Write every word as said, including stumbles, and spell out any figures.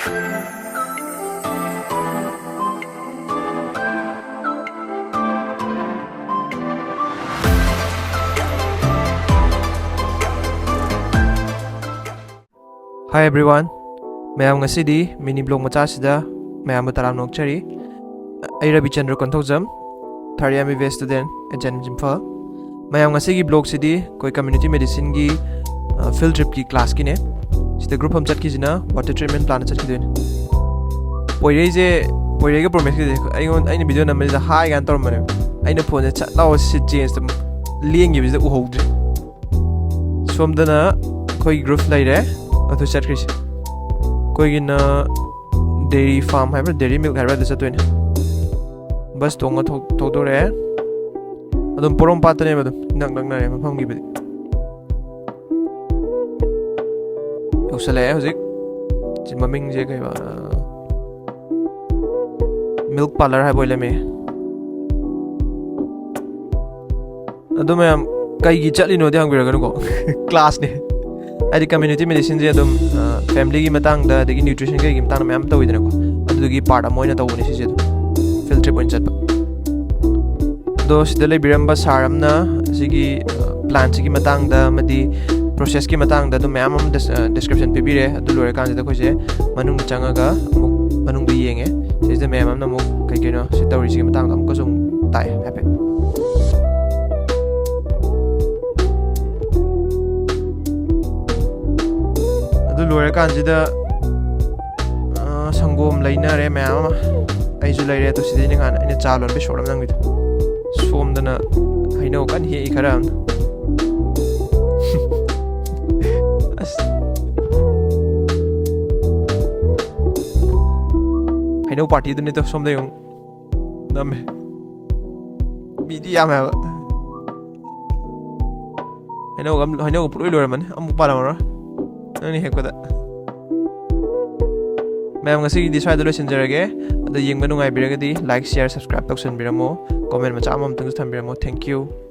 Hi everyone, ꯃꯌꯥꯝ, ꯉꯁꯤꯗꯤ mini blog ꯃꯆꯥꯁꯤꯗ ꯃꯌꯥꯝꯕꯨ ꯇꯔꯥꯝꯅ ꯑꯣꯛꯆꯔꯤ꯫ ꯑꯩ ꯔꯕꯤꯆꯟꯗ꯭ꯔ Konthoujam, third year M B B S student at Jennings Imphal꯫ ꯃꯌꯥꯝ, ꯉꯁꯤꯒꯤ blogꯁꯤꯗꯤ ꯑꯩꯈꯣꯏ community medicineꯒꯤ field tripꯀꯤ classꯀꯤꯅꯦ꯫ ꯁꯤꯗ group ꯑꯃ ꯆꯠꯈꯤꯁꯤꯅ water treatment plantꯇ ꯆꯠꯈꯤꯗꯣꯏꯅꯦ꯫ ꯄꯣꯏꯔꯩꯁꯦ, ꯄꯣꯏꯔꯩꯒ ꯄ꯭ꯔꯣꯃꯦꯁꯀꯤꯁꯦ ꯑꯩꯉꯣꯟꯗ, ꯑꯩꯅ video ꯅꯝꯕꯁꯤꯗ hi ꯀꯥꯏꯅ ꯇꯧꯔꯝꯕꯅꯦꯕ꯫ ꯑꯩꯅ phoneꯁꯦ ꯁꯠ ꯂꯥꯎ ꯁꯤ changeꯇ ꯂꯦꯡꯈꯤꯕꯁꯤꯗ ꯎꯍꯧꯗ꯭ꯔꯦ꯫ ꯁꯣꯝꯗꯅ ꯑꯩꯈꯣꯏꯒꯤ group ꯂꯩꯔꯦ, ꯑꯗꯨ ꯆꯠꯈ꯭ꯔꯤꯁꯦ꯫ ꯑꯩꯈꯣꯏꯒꯤꯅ dairy farm ꯍꯥꯏꯕ꯭ꯔꯥ, dairy milk ꯍꯥꯏꯕ꯭ꯔꯥ, ꯑꯗꯨ ꯆꯠꯇꯣꯏꯅꯦ꯫ Bus ꯇꯣꯡꯉ ꯊꯣꯛ-, ꯊꯣꯛꯇꯣꯔꯛꯑꯦ꯫ ꯑꯗꯨꯝ ꯄꯣꯔꯣꯝꯄꯥꯠꯇꯅꯦꯕ, ꯑꯗꯨꯝ ꯏꯅꯛ ꯅꯛꯅꯔꯦ ꯃꯐꯝꯒꯤꯕꯨꯗꯤ꯫ ꯌꯧꯁꯜꯂꯛꯑꯦ ꯍꯧꯖꯤꯛ꯫ ꯁꯤ ꯃꯃꯤꯡꯁꯦ ꯀꯩꯕ? Milk parlour ꯍꯥꯏꯕ ꯑꯣꯏ ꯂꯩꯔꯝꯃꯦ꯫ ꯑꯗꯣ ꯃꯌꯥꯝ, ꯀꯩꯒꯤ ꯆꯠꯂꯤꯅꯣꯗꯤ ꯍꯪꯕꯤꯔꯒꯅꯨꯀꯣ꯫ Classꯅꯦ꯫ ꯍꯥꯏꯗꯤ community medicineꯁꯦ ꯑꯗꯨꯝ, ꯑ, familyꯒꯤ ꯃꯇꯥꯡꯗ, ꯑꯗꯒꯤ nutrition ꯀꯩꯒꯤ ꯃꯇꯥꯡꯗ ꯃꯌꯥꯝ ꯇꯧꯋꯤꯗꯅꯀꯣ꯫ ꯑꯗꯨꯗꯨꯒꯤ part ꯑꯃ ꯑꯣꯏꯅ ꯇꯧꯕꯅꯦ ꯁꯤꯁꯦ ꯑꯗꯨꯝ꯫ Field trip ꯑꯣꯏꯅ ꯆꯠꯄ꯫ ꯑꯗꯣ ꯁꯤꯗ ꯂꯩꯕꯤꯔꯝꯕ sir ꯑꯃꯅ ꯁꯤꯒꯤ, ꯑ, plantꯁꯤꯒꯤ ꯃꯇꯥꯡꯗ ꯑꯃꯗꯤ processꯀꯤ ꯃꯇꯥꯡꯗ ꯑꯗꯨꯝ ꯃꯌꯥꯝ ꯑꯃ des-, ꯑ, description ꯄꯤꯕꯤꯔꯦ꯫ ꯑꯗꯨ ꯂꯣꯏꯔꯀꯥꯟꯁꯤꯗ ꯑꯩꯈꯣꯏꯁꯦ ꯃꯅꯨꯡꯗ ꯆꯪꯉꯒ ꯑꯃꯨꯛ ꯃꯅꯨꯡꯗ ꯌꯦꯡꯉꯦ꯫ ꯁꯤꯁꯤꯗ ꯃꯌꯥꯝ ꯑꯃꯅ ꯑꯃꯨꯛ ꯀꯩ ꯀꯩꯅꯣ ꯁꯤ ꯇꯧꯔꯤꯁꯤꯒꯤ ꯃꯇꯥꯡꯗ ꯑꯃꯨꯛꯀꯁꯨ ꯑꯃꯨꯛ ꯇꯥꯛꯑꯦ ꯍꯥꯏꯐꯦꯠ꯫ ꯑꯗꯨ ꯂꯣꯏꯔꯀꯥꯟꯁꯤꯗ, ꯑ, ꯁꯪꯒꯣꯝ ꯂꯩꯅꯔꯦ ꯃꯌꯥꯝ ꯑꯃ꯫ ꯑꯩꯁꯨ ꯂꯩꯔꯦ꯫ ꯑꯗꯨ ꯁꯤꯗꯩꯅꯦ ꯉꯍꯥꯟ ꯑꯩꯅ ꯆꯥ ꯂꯣꯟꯕ short ꯑꯃ ꯅꯝꯈꯤꯗꯣ꯫ ꯁꯣꯝꯗꯅ ꯍꯩꯅꯧ ꯀꯟꯅ ꯍꯦꯛꯏ ꯈꯔ ꯑꯃꯅ꯫ ꯑꯁ꯫ ꯍꯩꯅꯧ partyꯗꯨꯅꯦ ꯇꯧ, ꯁꯣꯝꯗ ꯌꯦꯡꯉꯨ꯫ ꯅꯝꯃꯦ꯫ ꯃꯤꯗꯤ ꯌꯥꯝꯃꯦ ꯍꯥꯏꯕ꯫ ꯍꯩꯅꯧ ꯑꯝ-, ꯍꯩꯅꯧ ꯄꯨꯂꯣꯏ ꯂꯣꯏꯔꯝꯃꯅꯤ꯫ ꯑꯃꯨꯛ ꯄꯥꯜꯂꯝꯃꯔꯣꯏ꯫ ꯅꯪꯅ ꯍꯦꯛꯄꯗ꯫ ꯃꯌꯥꯝ, ꯉꯁꯤꯒꯤꯗꯤ ꯁ꯭ꯋꯥꯏꯗ ꯂꯣꯏꯁꯤꯟꯖꯔꯒꯦ꯫ ꯑꯗꯣ ꯌꯦꯡꯕ ꯅꯨꯡꯉꯥꯏꯕꯤꯔꯒꯗꯤ like, share, subscribe ꯇꯧꯁꯟꯕꯤꯔꯝꯃꯣ꯫ Comment ꯃꯆꯥ ꯑꯃꯃꯝꯇꯪꯁꯨ ꯊꯝꯕꯤꯔꯝꯃꯣ꯫ Thank you꯫